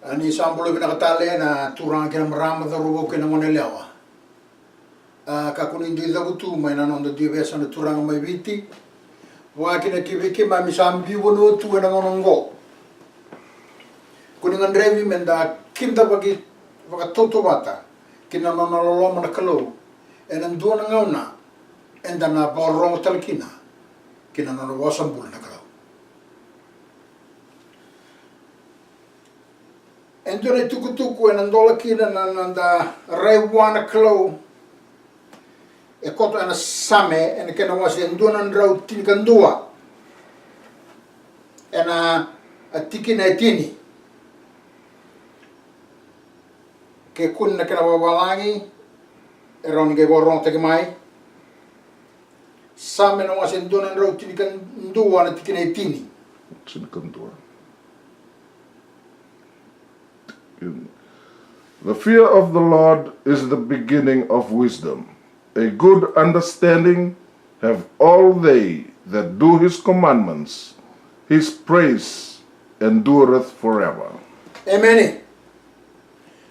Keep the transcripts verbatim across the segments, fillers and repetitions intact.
A, ni sa bula vinaka tale na turaga kei na marama, cauravou kei na goneyalewa. A, kakua ni dui cavutu mai na noda dui veiyasana turaga mai Viti, vaka kina kivei keimami sa biu vanua tu ena gauna oqo. Kua ni gadrevi meda kidavaki vakatautauvata ki na nona loloma na Kalou ena dua na gauna eda na vakarorogo tale kina ki na nona vosa bula na Kalou. E dua na itukutuku ena dola kina na noda rai vua na Kalou. E koto ena Same, ena kena wase e dua na drau tinikadua, ena tikina e tini. Ke kune na kena vavalagi, e rawa ni qai vakarogotaki mai. Same na wase e dua na drau tinikadua, na tikina e tini. Tinikadua. The fear of the Lord is the beginning of wisdom. A good understanding have all they that do his commandments. His praise endureth forever. Emeni.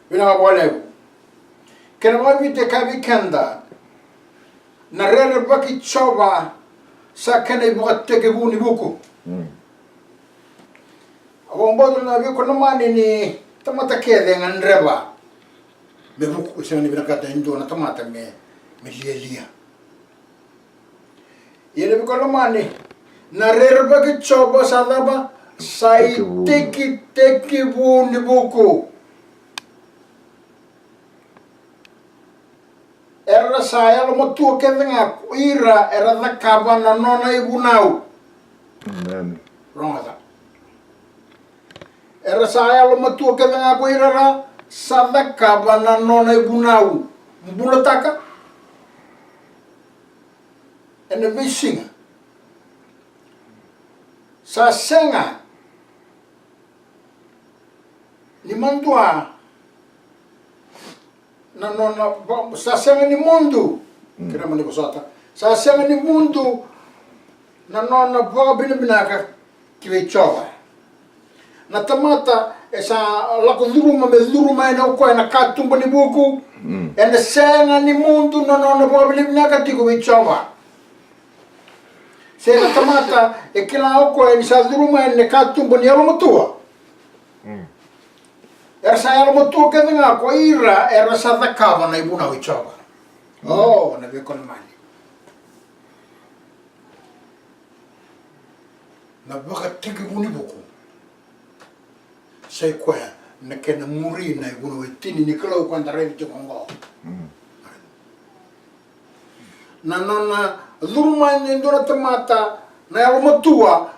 Vinaka vakalevu. Kena vakaviti e kaya vei keda, na rerevaki Jiova sa kena ivakatekivu ni vuku. Mm. Au vakabauta na veikonamani ni tamata kece e gadreva me vuku, e sega ni vinakata e dua na tamata me, me lialia. Ia na veikonamani, na rerevaki Jiova sa cava? Sa itekitekivu ni vuku. Era sa yalomatua kece ga ko ira era cakava na nona ivunau. Emeni. Rogoca. Era sa yalomatua kece ga ko ira era sa cakava na nona ivunau. Bulataka ena veisiga. Sa sega ni madua na nona va-, sa sega ni mudu. Mm. Kena mani vosota. Sa sega ni mudu na nona vakavinavinaka ki vei Jiova. Na tamata e sa lako curuma me curuma yani o koya na katuba ni vuku. Mm. Ena sega ni mudu na nona vakavinavinaka tiko vei Jiova. Se na tamata e kila o koya ni sa curuma yani na katuba ni yalomatua. Mm. Era sa yalomatua kece ga ko ira era sa cakava na ivunau i Jiova. Mm. O, na veikonamani. Na vakatekivu ni vuku. Sa i koya na kena muri na ivunau e tini ni Kalou ko eda raica tiko oqo. Mm. Na nona curu mai e dua na tamata na yalomatua,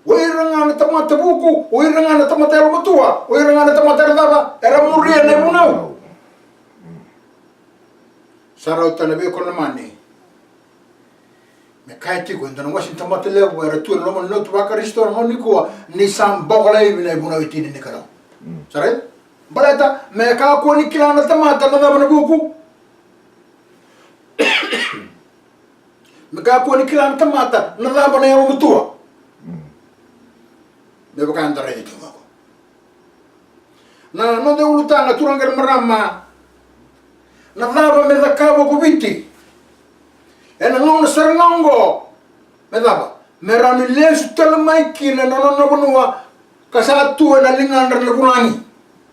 o ira ga na tamata vuku, o ira ga na tamata yalomatua, o ira ga na tamata era cava, era muria na ivunau. Mm. Sa rauta na veikonamani. Me kaya tiko e dua na wase ni tamata levu era tu ena loma ni lotu vaKarisito ena gauna nikua, ni sa boko laivi na ivunau e tini ni Kalou. Mm. Sa raica? Baleta me kakua ni kila na tamata na cava na vuku. Me kakua ni kila na tamata na cava na yalomatua. Mm. Me vaka eda raica tiko qo. Na noda ulutaga, turaga kei na marama, na cava me cakava ko Viti ena gauna sara ga oqo? Me cava? Me rawa ni lesu tale mai kina na nona vanua ka sa tu ena ligadra na vulagi.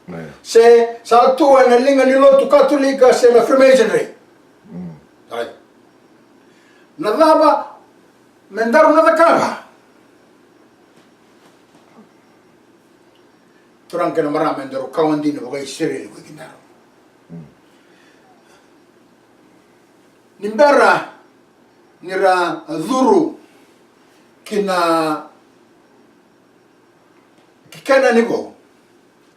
Io. Se sa tu ena liga ni lotu Katolika se na Freemasonry. Mm. Right. Na cava me daru na cakava? Turaga kei na marama, e daru kawa dina vakaIsireli ko i kedaru. Mm. Ni bera ni ra curu ki na, ki Kenani vou,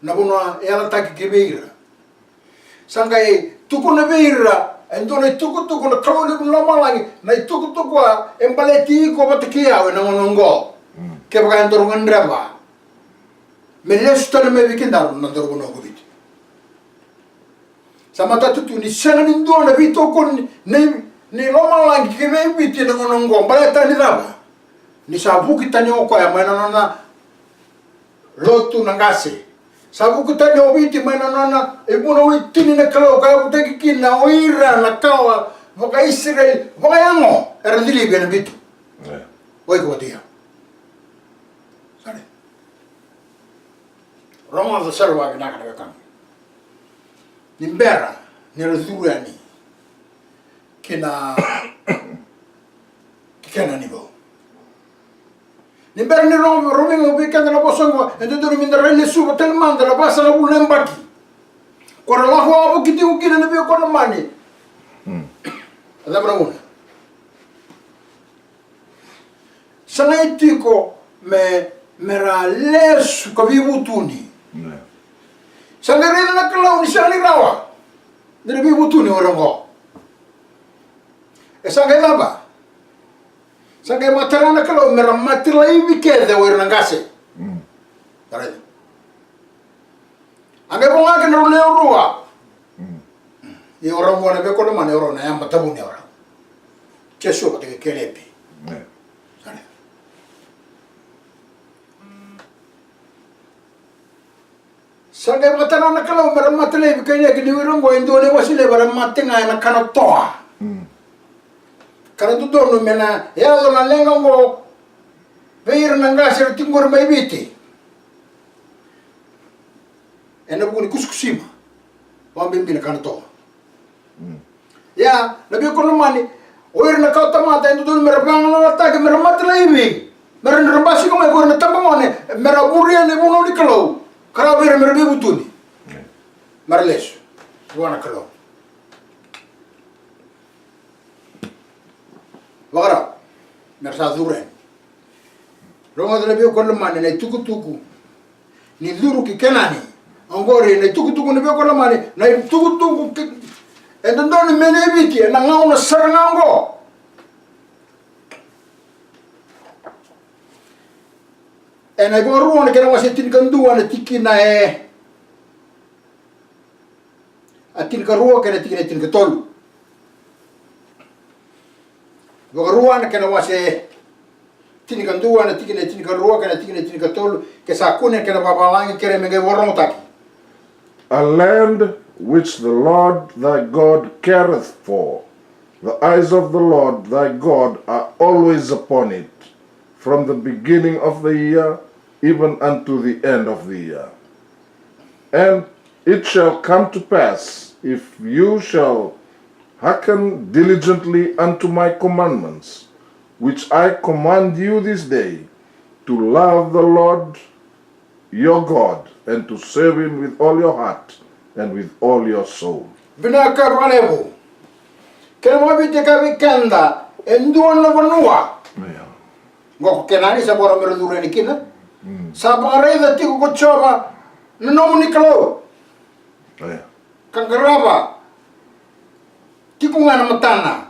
na vanua e yalataki ki vei ira. Sa qai tukuna vei ira e dua na itukutuku na Kalou levu ni lomalagi, na itukutuku a e baleti iko vata kei au ena gauna oqo. Mm. Kevaka e daru gadreva me lesu tale mai vei kedaru na daru vanua ko Viti. Sa matata tu ni sega ni dua na veitokoni ni, ni lomalagi ki vei Viti ena gauna oqo, baleta ni cava? Ni sa vuki tani o koya mai na nona lotu na qase. Sa vuku tani o Viti mai na nona ivunau e tini na Kalou ka yavutaki kina o ira na kawa vakaIsireli vakayago era cilivi ena vitu. O iko vata ya. Sare. Rogoca sara vakavinaka na wekaqu. Ni bera ni ra curu yani ki na ki Kenani vou. Ni bera ni rogo, rogoca vei keda na vosa oqo, e dodonu meda rai lesuva tale mada na vasagavulu na yabaki ko ra lako wavoki tiko kina na veikoromani. A cava na vuna? Sa qai tiko me, me ra lesu ka veivutuni. Sa qai raica na Kalou ni sega ni rawa ni ra veivutuni o ira oqo. E sa qai cava? Sa qai vakatara na Kalou me ra mate laivi kece o ira na qase. Raica. A qai vo ga kina rau lewe rua. Ia o rau vua na veikoromani, o rau na yabaki tavuni o rau. Jesua vata kei Kelepi. Sa qai vakatara na Kalou me ra mate laivi, kainaki ni o ira oqo e dua na iwase levu era mate ga ena kana toa. Ka na dodonu me na yaco na leqa oqo vei ira na qase era tiko qori mai Viti. Ena vuku ni kusikusima vakabibi na kana toa. Ia na veikoromani, o ira na kawatamata e dodonu me ra vagalalataki me ra mate laivi, me ra, ra basika mai ko ira na tabagone, me ra muria na ivunau ni Kalou ka rawa vei ira me ra veivutuni, me ra lesu vua na Kalou. Vakarau me ra sa curu yani. Rogoca na veikoromani, na itukutuku ni curu ki Kenani. Oqori na itukutuku ni veikoromani, na itukutuku ki, e dodonu me na i Viti ena gauna sara ga oqo. Ena iVakarua na kena wase tinikadua na tikina e a tinikarua kei na tikina e tinikatolu. Vakarua na kena wase tinikadua na tikina e tinikarua kei na tikina e tinikatolu, ke sa kune na kena vavalagi, kere me qai vakarogotaki. A land which the Lord thy God careth for, the eyes of the Lord thy God are always upon it, from the beginning of the year even unto the end of the year. And it shall come to pass, if you shall hearken diligently unto my commandments, which I command you this day, to love the Lord your God, and to serve him with all your heart and with all your soul. Vinaka vakalevu. Kena vakaviti ka vei keda e dua na vanua. Qo ko Kenani sa voro me ra curu yani kina. Sa vakaraica tiko ko Jiova na nomuni Kalou. Ka qarava tiko ga na matana.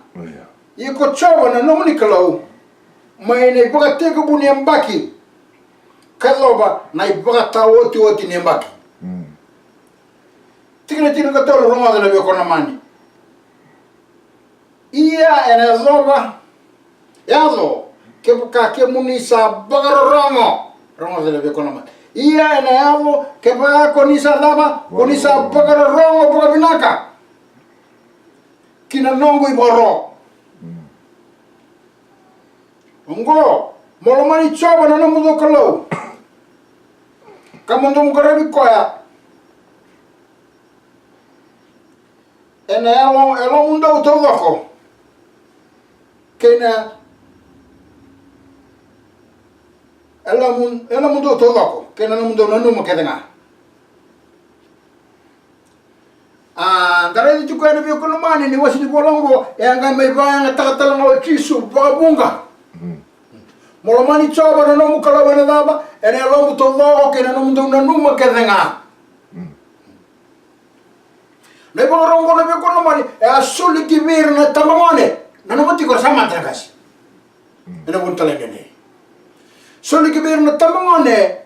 Ia ko Jiova na nomuni Kalou mai na ivakatekivu ni yabaki ka yacova na ivakataotioti ni yabaki. Tikina tinikatolu, rogoca na veikoromani. Ia ena yacova, yaco, kevaka kemuni sa vakarorogo. Rogoca na veikoromani. Ia ena yaco kevaka ko ni sa cava? Ko ni sa vakarorogo vakavinaka ki na noqu ivakaro. Oqo, mo lomani Jiova na nomudou Kalou ka mo dou qaravi koya ena yalo, yalomudou taucoko kei na yalomu, yalomudou taucoko kei na nomudou nanuma kece ga. A da raica tiko ena veikoromani ni wase ni vola oqo e a qai mai vakayagataka tale ga o Jisu vakavuqa. Mo lomani Jiova na nomu Kalou ena cava? Ena yalomu taucoko kei na nomudou nanuma kece ga. Na ivakaro oqo na veikoromani e a soli ki vei ira na tabagone. Nanuma tiko era sa mate na qase. Ena vuni tale nei soli ki vei ira na tabagone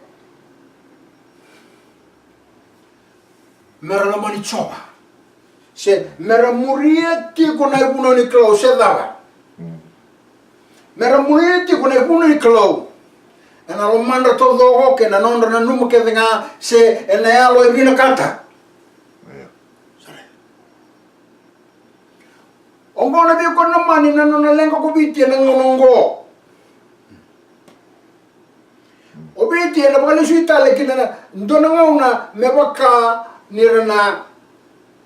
me ra lomani Jiova, se me ra muria tiko na ivunau ni Kalou, se cava? Me ra muria tiko na ivunau ni Kalou. Ena lomadra taucoko kei na nodra nanuma kece ga, se ena yalo e vinakata. Io. Sa raica. Oqo na veikonamani na nona leqa ko Viti ena gauna oqo. O Viti ena vakalesui tale kina na dua na gauna me vaka ni ra na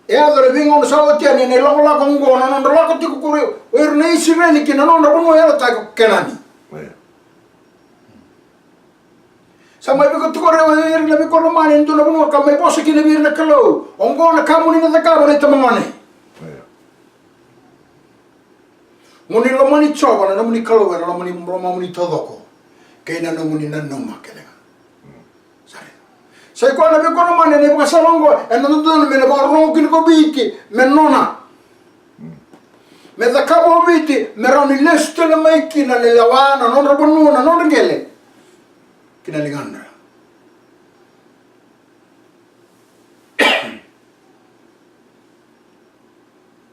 yaco na veigauna sa oti yani ena ilakolako oqo, na nodra lako tiko ko ira na Isireli ki na nodra vanua yalataki ko Kenani. Io. Sa mai vakatukuna vei ira na veikonamani e dua na vanua ka mai vosa kina vei ira na Kalou. Oqo na ka mo ni na cakava na itabagone. Io. Mo ni lomani Jiova na nomuni Kalou ena lomani, lomamuni taucoko kei na nomuni nanuma kece ga. Sa raica. Sa i koya na veikonamani ena ivakasala oqo ena dodonu me na vakarorogo kina ko Viti me nona. Me cakava o Viti me rawa ni lesu tale mai kina na lewa, na nodra vanua, na nodra qele ki na ligadra.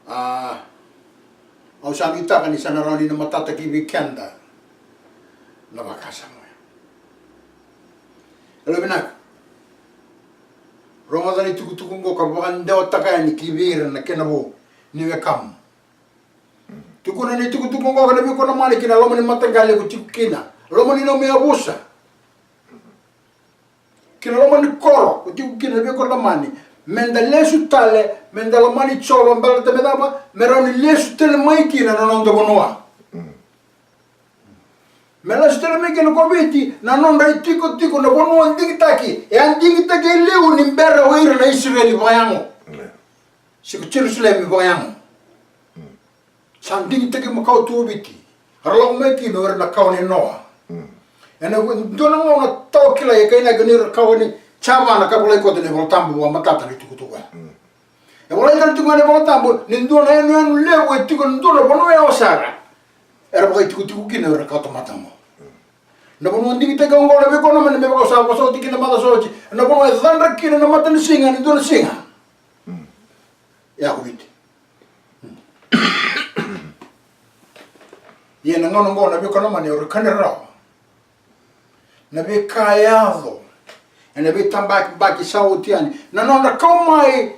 A, au sa nuitaka ni sa na rawa ni na matata ki vei keda na vakasama oya. Yalo vinaka. Rogoca na itukutuku oqo ka vakadewataka yani ki vei ira na kena vo ni wekamu. Tukuna na itukutuku oqo ka na veikonamani ki na loma ni mataqali ko tiko kina, loma ni nomu yavusa, ki na loma ni koro ko tiko kina na veikonamani. Me da lesu tale, me da lomani Jiova baleta me cava? Me rawa ni lesu tale mai kina na noda vanua. Me lesu tale mai kina ko Viti na nodra itikotiko, na vanua digitaki. E a digitaki e liu ni bera o ira na Isireli vakayago. Se ko Jerusalemi vakayago. Sa digitaki makawa tu o Viti. Era lako mai kina o ira na kawa nei Noa. Ena dua na gauna tawa kilai e kainaki ni ra kawa ni Javana ka volai koto na iVolatabu vakamatata na itukutuku ya. E volai tale tiko ga na iVolatabu ni dua na yanuyanu levu e tiko ena dua na vanua yawa sara. Era vakaitikotiko kina o ira na kawa tamata oqo. Na vanua digitaki oqo na veikonamani me vaka au sa vosa oti kina na macawa sa oti. Na vanua e cadra kina na matanisiga ni dua na siga. Ia ko Viti. Ia na gauna oqo na veikonamani au raica ni rawa na veika e yaco ena veitabakibaki sa oti yani. Na nodra kau mai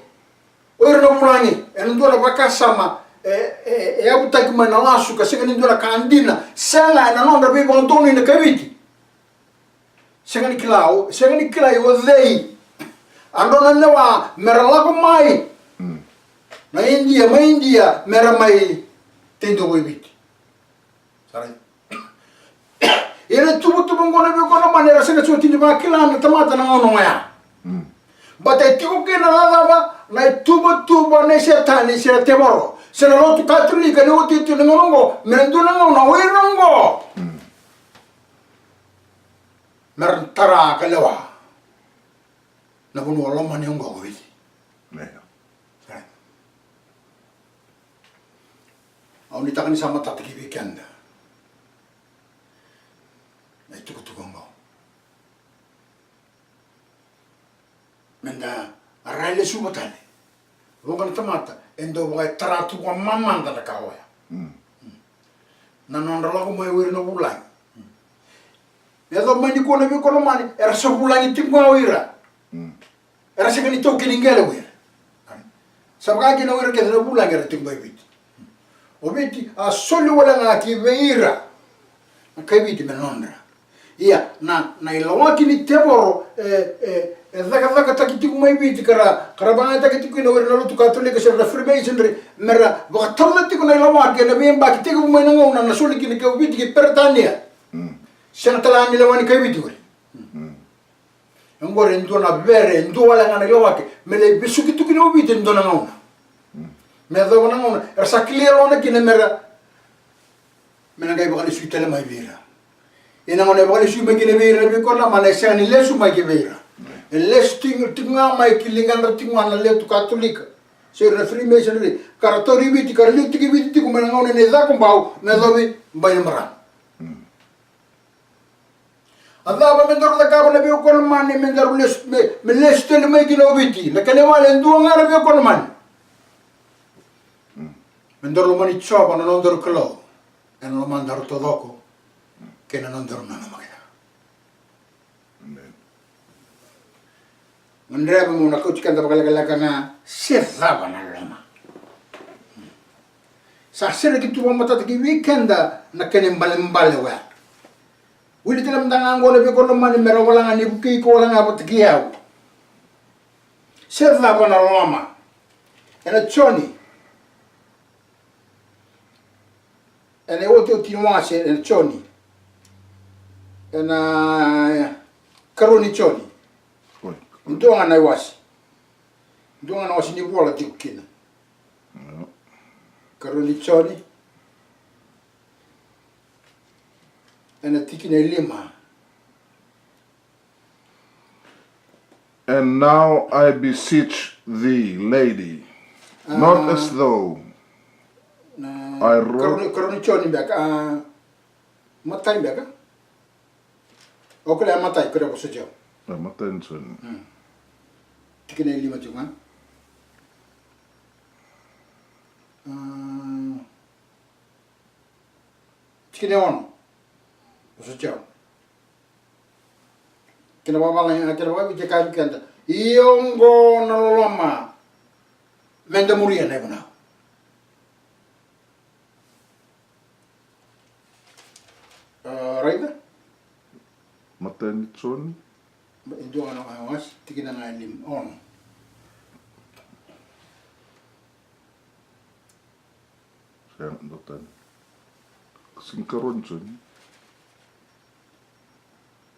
o ira na vulagi ena dua na vakasama e, e, e yavutaki mai na lasu ka sega ni dua na ka dina. Sega, ena nodra veivakadonui na kaiviti. Sega ni kila o, sega ni kilai o cei. A dro na lewa me ra lako mai na Idia, mai Idia me ra mai tei dua ko i Viti. Sa raica. Ia na ituvatuva oqo na veikonamani era sega soti ni vakila na tamata na gauna oya. Baleta e tiko kina na cava? Na ituvatuva nei Setani se na tevoro se na lotu Katolika ni oti tu na gauna oqo me na dua na gauna o ira oqo me ra tara ka lewa na vanua lomani oqo ko Viti. Au nuitaka ni sa matata ki vei keda na itukutuku oqo. Me da rai lesuva tale. Vuqa na tamata e dau vaka e tara tu vua mamada na ka oya. Na nodra lako mai o ira na vulagi. Me yacova mai nikua na veikonamani era sa vulagi tiko ga o ira. Era sega ni taukei ni qele o ira. Sa vaka kina o ira kece na vulagi era tiko mai Viti. O Viti a soli wale ga ki vei ira na kai Viti me nodra. Ia na, na ilawaki ni tevoro e, e, e cakacakataki tiko mai Viti ka ra, ka ra vakayagataki tiko kina o ira na lotu Katolika se na Freemasonry me ra vakatauca tiko na ilawaki ena veiyabaki tekivu mai na gauna na soli kina ki Viti ki Peritania. Sega tale ga ni lewa ni kai Viti qori. Oqori e dua na vere, e dua wale ga na ilawaki me lai vesuki tu kina o Viti e dua na gauna. Me yacova na gauna era sa kila yalona kina me ra, me na qai vakalesui tale mai vei ira. Ia na gauna e vakalesui mai kina vei ira na veikonamani e sega ni lesu mai ki vei ira. E lesu tiko, tiko ga mai ki ligadra tiko ga na lotu Katolika se ira na Freemasonry ka ra tauri Viti ka ra liutaki Viti tiko mai na gauna ni Cakobau me yacovi Bainimarama. A cava me daru cakava na veikonamani me daru lesu, me, me lesu tale mai kina o Viti? Na kena iwali e dua ga na veikonamani. Me daru lomani Jiova na nodaru Kalou ena lomadaru taucoko kei na nodaru nanuma kece. Gadreva mo na kauti keda vakalekaleka ga, se cava na loloma. Sa sega ni tu vakamatata ki vei keda na kena ibalebale oya. Wili tale mada ga oqo na veikoromani me ra wale ga ni vukei iko wale ga vata kei au. Se cava na loloma. Ena Joni. Ena iotioti ni wase ena Joni. Ena karua ni Joni. Oi. Dua ga na iwase. Dua ga na wase ni vola tiko kina. Io. Karua ni Joni. Ena tikina e lima. And now I beseech thee, lady, not as though I wrote. Karua ni, karua ni Joni beka, a, matai beka. O kule a matai, kule a vosa jau. A matai ni Joni. Mm. Tikina e lima tiko ga. A, tikina e ono. Vosa jau. Kena vakavala, kena vakaviti e kaya vei keda. Ia oqo na loloma. Meda muria na ivunau. A, raica. Matai ni Joni. E dua ga na wase, tikina ga e lima, ono. Sega, dua tani. Sega, karua ni Joni.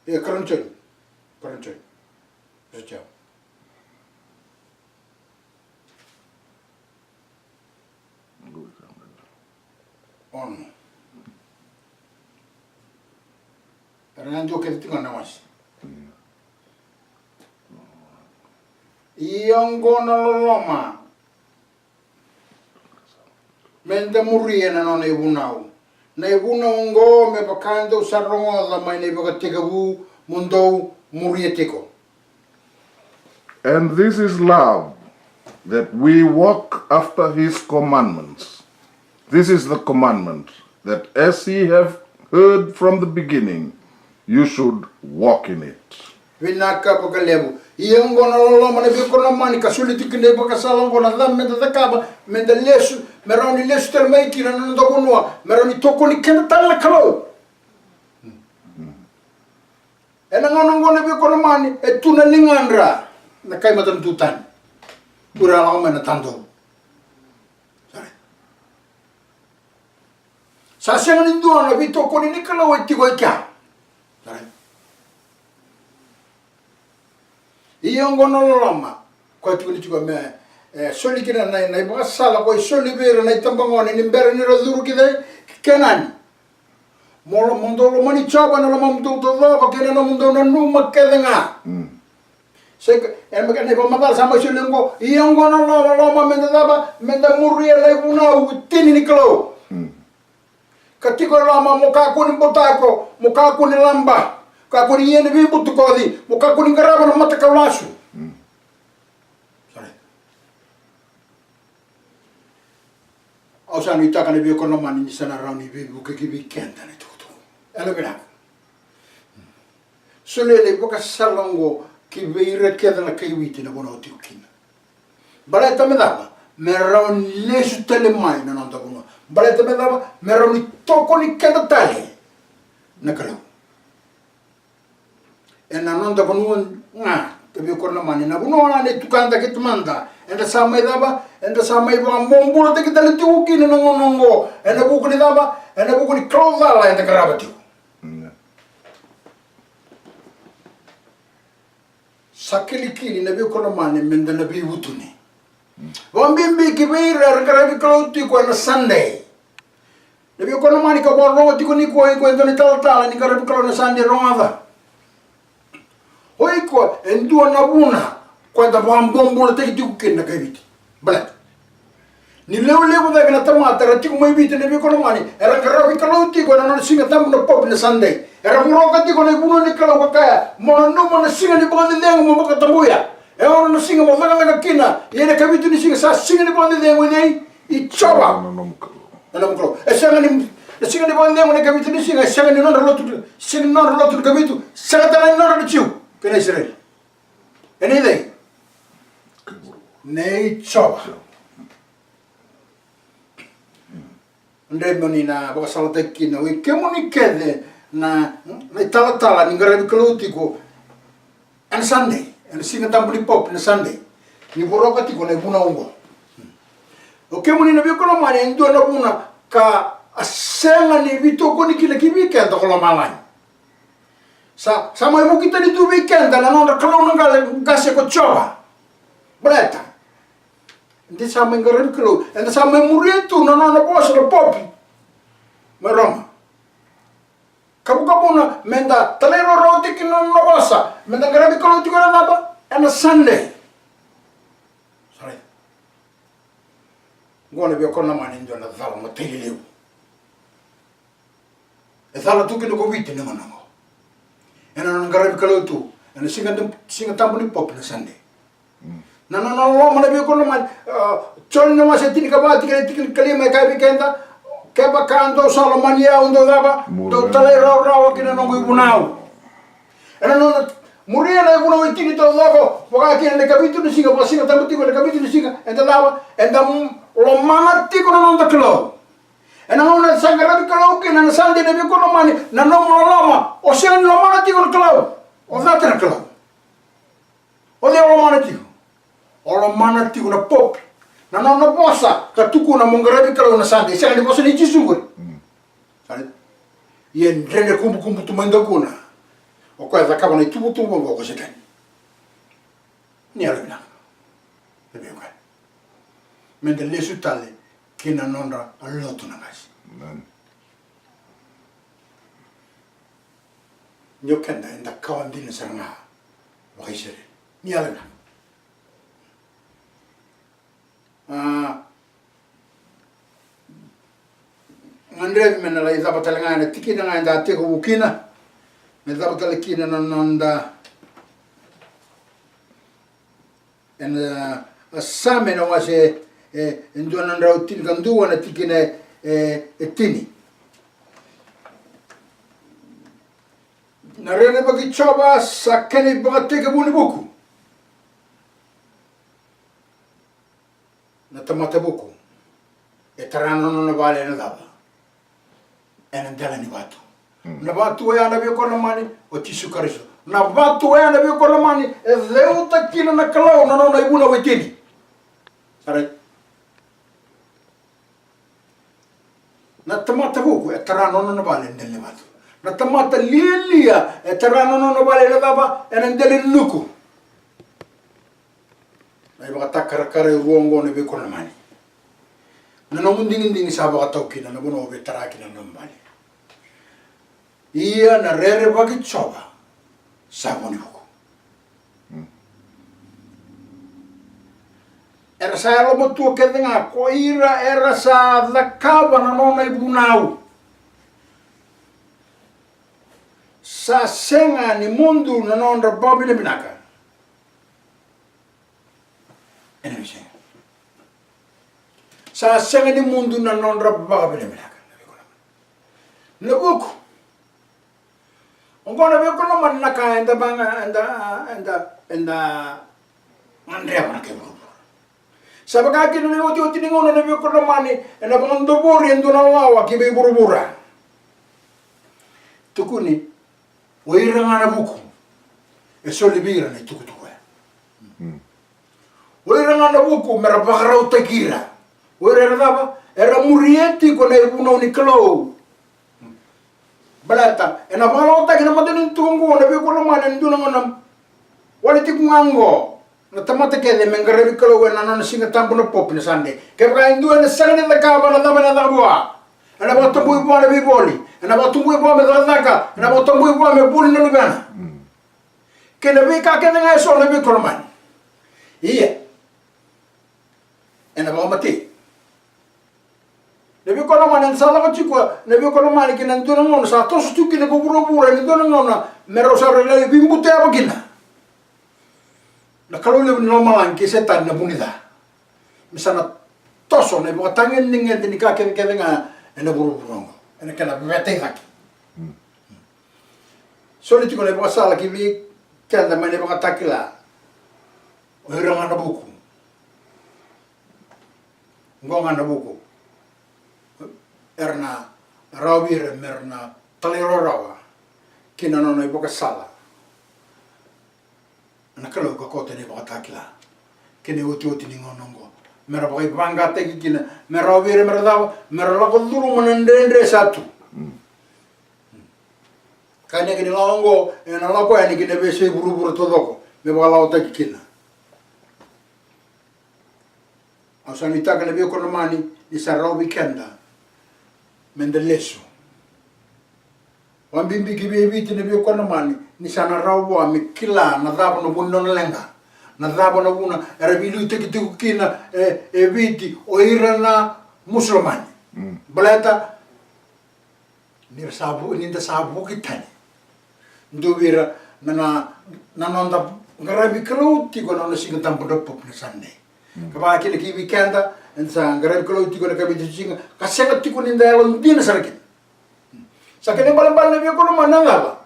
E, karua ni Joni. Karua ni Joni. Vosa jau. Ono. Era na dua kece tiko na wase. Ia oqo na loloma. Meda muria na nona ivunau. Na ivunau oqo me vaka dou sa rogoca mai na ivakatekivu mo dou muria tiko. And this is love, that we walk after his commandments. This is the commandment, that as ye have heard from the beginning, you should walk in it. Vinaka vakalevu. Ia oqo na loloma na veikoromani ka soli tiko kina ivakasala oqo na cava meda cakava, meda lesu, me rawa ni lesu tale mai kina na noda vanua, me rawa ni tokoni keda tale na Kalou. Ena gauna oqo na veikoromani, e tu na ligadra na kai matanitu tani. Ko ira lako mai na tadou. Sa sega ni dua na veitokoni ni Kalou e tiko e kea. Ia oqo na loloma. Koya tiko ni tiko me, e, soli kina na, na ivakasala ko e soli vei ira na itabagone ni bera ni ra curu ki Kenani. Mo, mo dou lomani Jiova ena lomamudou taucoko kei na nomudou nanuma kece ga. Sa ika, e, me kena ivakamacala sa mai soli oqo, ia oqo na loloma, meda cava, meda muria na ivunau tini ni Kalou. Ka tiko e loma, mo kakua ni botako, mo kakua ni laba, kakua ni ia ni veibutakoci, mo kakua ni qarava na matakau lasu. Au sa nuitaka na veikoromani ni sa na rawa ni veivuke ki vei keda na itukutuku. Ena vinaka. Solia na ivakasala oqo ki vei ira kece na kai Viti na vanua o tiko kina. Baleta me cava? Me rawa ni lesu tale mai na noda vanua. Baleta me cava? Me rawa ni tokoni keda tale na Kalou. Ena noda vanua ga, ka vei kora na mani, na vanua ga na itukada kei tamada. Eda sa mai cava, eda sa mai vakabobulataki tale tiko kina na gauna oqo. Ena vuku ni cava, ena vuku ni kalou cala eda qarava tiko. Sa kilikili na vei kora na mani, meda na veivutuni. Vakabibi ki vei ira era qaravi Kalou tiko ena Sunday. Na vei kora na mani ka vakarogo tiko ni koya, iko e dua na italatala ni qaravi Kalou na Sunday, rogoca. O iko e dua na vuna koya da vakabobulataki tiko kina na kai Viti. Baleta ni levulevu cake na tamata era tiko mai Viti na vei kora na mani, era qaravi Kalou tiko ena nona Siga Tabu na Pope na Sunday. Era voroka tiko na ivunau ni Kalou ka kaya, mo nanuma na siga ni vakacecegu mo vakatabuya. E ono na siga mo cakacaka kina, ia na ikavitu ni siga sa siga ni vakacecegu i cei? I Jiova. Na nomu Kalou. Na nomu Kalou. E sega ni, na siga ni vakacecegu na ikavitu ni siga, e sega ni nodra lotu, sega ni nodra lotu na ikavitu, sega tale ni nodra na Jiu kei na Isireli. E na i cei? Nei Jiova. Dre mo ni na vakasalataki kina o i kemuni kece na, na italatala ni qaravi Kalou tiko ena Sunday, ena Siga Tabu ni Pope na Sunday. Ni voroka tiko na ivunau oqo. O kemuni na veiwekani lomani, e dua na vuna ka a sega ni veitokoni kina ki vei keda ko lomalagi. Sa, sa mai vuki tani tu vei keda na nodra Kalou na qase, qase ko Jiova. Baleta eda sa mai qaravi Kalou, eda sa mai muria tu na nona vosa na Pope mai Roma. Kavukavuna meda talairawarawa tiko na nona vosa, meda qaravi Kalou tiko ena cava? Ena Sunday. Sa raica. Oqo na veiwekani lomani e dua na cala matai lelevu. E cala tu kina ko Viti na gauna oqo. Ena nona qaravi Kalou tu ena Siga, Siga Tabu ni Pope na Sunday. Na nona loloma na veiwekani lomani, a, Joni na wase tinikava, tikina, tikina ka lima e kaya vei keda, kevaka dou sa lomani au, dou cava? Dou talairawarawa ki na noqu ivunau. Ena nona muria na ivunau e tini taucoko, vaka kina na ikavitu ni siga, vaka Siga Tabu tiko na ikavitu ni siga, eda cava? Eda lomana tiko na noda Kalou. Ena gauna sa qaravi Kalou kina na Sunday na veiwekani lomani, na nomu loloma, o sega ni lomana tiko na Kalou. O cata na Kalou. O cei o lomana tiko? O lomana tiko na Pope. Na nona vosa ka tukuna mo qaravi Kalou na Sunday. Sega ni vosa nei Jisu qori. Sa raica? Ia dredre kubukubu tu mai dakuna. O koya e cakava na ituvatuva oqo ko Setani. Ni yalo vinaka. Na veiwekani. Meda lesu tale ki na nodra lotu na qase. Ni o keda eda kawa dina sara ga vakaIsireli. Ni yalo vinaka. A, gadrevi me na lai cava tale ga ena tikina ga eda tekivu kina. Me cava tale kina na noda, ena, a, Same na wase e, e dua na drau tinikadua na tikina e, e tini. Na rerevaki Jiova sa kena ivakatekivu ni vuku. Na tamata vuku e tara na nona vale ena cava? Ena dela ni vatu. Na vatu oya na veiwekani lomani o Jisu Karisito. Na vatu oya na veiwekani lomani e ceuta kina na Kalou na nona ivunau e tini. Sa raica? Na tamata vuku e tara na nona vale ena dela ni vatu. Na tamata lialia e tara na nona vale ena cava? Ena dela ni nuku. Na ivakatakarakara e rua oqo na veiwekani lomani. Na nomu digidigi sa vakatau kina na vanua o via tara kina na nomu vale. Ia na rerevaki Jiova sa vo ni vuku. Era sa yalomatua kece ga ko ira era sa cakava na nona ivunau. Sa sega ni mudu na nodra vakavinavinaka. Ena veisiga sa sega ni mudu na nodra vakavinavinaka. Na vuku. Oqo na veiwekani lomani na ka eda vaka, eda, eda, eda gadreva na kai vuravura. Sa vaka kina na iotioti ni gauna na veiwekani lomani, ena vakadavori e dua na lawa ki vei vuravura. Tukuni, o ira ga na vuku e soli vei ira na itukutuku ya. O ira ga na vuku me ra vakarautaki ira. O ira era cava? Era muria tiko na ivunau ni Kalou. Baleta ena vakalawataki na matanitu oqo na veiwekani lomani, e dua na gauna wale tiko ga oqo na tamata kece me qaravi Kalou ena nona Siga Tabu na Pope na Sunday. Kevaka e dua ena sega ni cakava, na cava ena caka vua? Ena vakatabui vua na veivoli, ena vakatabui vua me cakacaka, ena vakatabui vua me vuli na luvena. Kei na veika kece ga eso na veiwekani lomani. Ia ena vakamatei. Na veiwekani lomani, eda sa lako tiko na veiwekani lomani ki na dua na gauna sa toso tu kina ko vuravura ena dua na gauna me rau sa lai veibutayava kina na kalou levu ni lomalagi kei Setani na vu ni ca. Me sa na toso na ivakatagedegede ni ka kecekece ga ena vuravura oqo ena kena veveta i cake. Soli tiko na ivakasala ki vei keda mai na ivakatakila. O ira ga na vuku Oqo ga na vuku era na rawa vei ira me ra na talairawarawa ki na nona ivakasala na Kalou ka kauta na ivakatakila ki na iotioti ni gauna oqo, me ra vakaivaqataki kina, me rawa vei ira me ra cava, me ra lako curuma na dredre sa tu. Ka inaki ni lawa oqo ena lako yani ki na veiyasai vuravura taucoko me vakalawataki kina. Au sa nuitaka na veikonamani ni sa rawa vei keda me da lesu. Vakabibi ki vei Viti na veikonamani ni sa na rawa vua me kila na cava na vuna ni nona leqa, na cava na vuna era veiliutaki tiko kina e, e Viti o ira na Musulamani. Baleta ni ra sa vu, ni da sa vuki tani. Dua vei ira na, na, na noda qaravi Kalou tiko na nona Siga Tabu, na Pope, na Sunday. Ka vaka kina ki vei keda, eda sa qaravi Kalou tiko na ikavitu ni siga ka sega tiko ni da yalodina sara kina. Sa kena ibalebale na veikonamani na cava?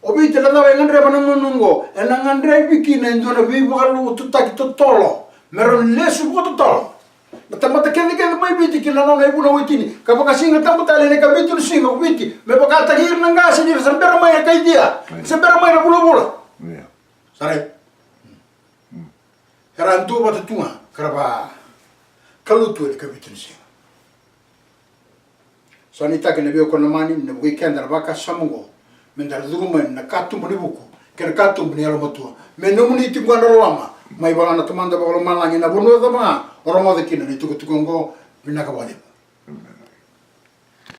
O Viti na cava e gadreva na gauna oqo? Ena gadrevi kina e dua na veivakalotutaki totolo me rau lesu vakatotolo na tamata kecekece mai Viti ki na nona ivunau e tini, ka vakasiga tabu tale ena ikavitu ni siga o Viti me vakataki ira na qase ni ra se bera mai na kaitia, se bera mai na vulavula. Sa rai. Era a duavata tu ga ka ra vakalutu ena ikavitu ni siga. Sa nuitaki na veikonamani ni na vukei keda na vakasama oqo, me da ra curu mai na katuba ni vuku kei na katuba ni yalomatua. Me nomuni tiko ga na loloma mai vua na Tamada Vakalomalagi na vanua cava ga o rogoca kina na itukutuku oqo. Vinaka vakalevu.